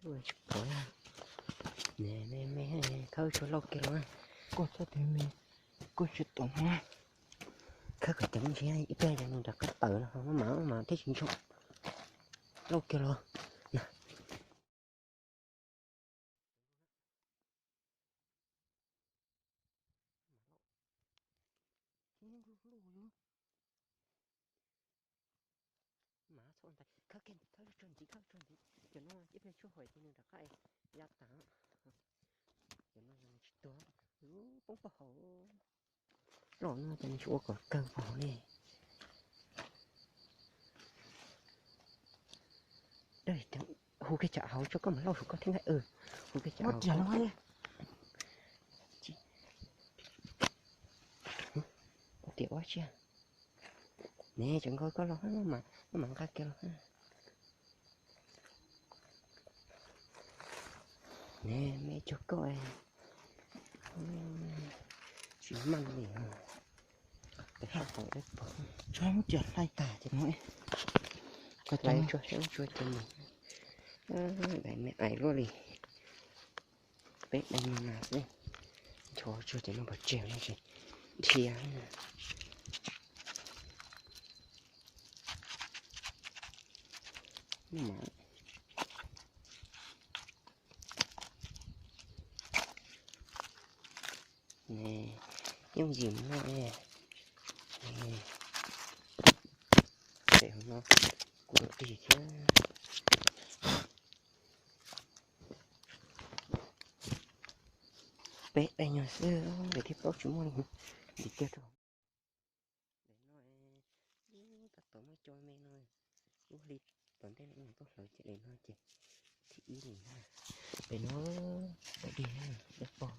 Tsis pom. Ne, me me, khawb tshuaj lauj kiag los. Koj txhob tias me, koj tsis tau. Khawb kom ceev ntsis ib pliag ces nws rov qab tawm los maj mam maj mam thiaj tsis ntsoog. Lauj kiag los. Mas txhob ntag, khawb kiag, khawb tshuaj ntxiv, khawb tshuaj ntxiv, cov no ib pliag tshuaj huam ces nws rov qab ya tas. Cov no yog nws tsis tuag, poob pog hauv. Los no ces nws tsis ua kom kawg pog hauv li. Hu kiag cov hauv tso koj mus lauj, koj thiab nqaij. Hu kiag cov hauv. Tiam ua tsi ne, cov nkaus koj los, maj mam nqa kiag los. Ne, me cog koj, tsis maj li. Peb haj tau dab pog, tsuas muab cov hlais tas ces no, hlais tsuag tsuag ces mus. Daim me ais luaj li. Peb daim no mas xwb, ncho tsuag ces no pov tseg no ces dhia. Ne, yooj yim no ne. Pem hauv no kuv tig thiab. Peb daim nyuag xwb, daim thib plaub tsis muaj li. Ntim kiag rau. Daim no, tab tom muaj cov me no, lub hli tom ntej no tuaj hlawv ces daim no ces thib ib li na. Daim no, daim dig, daim pog.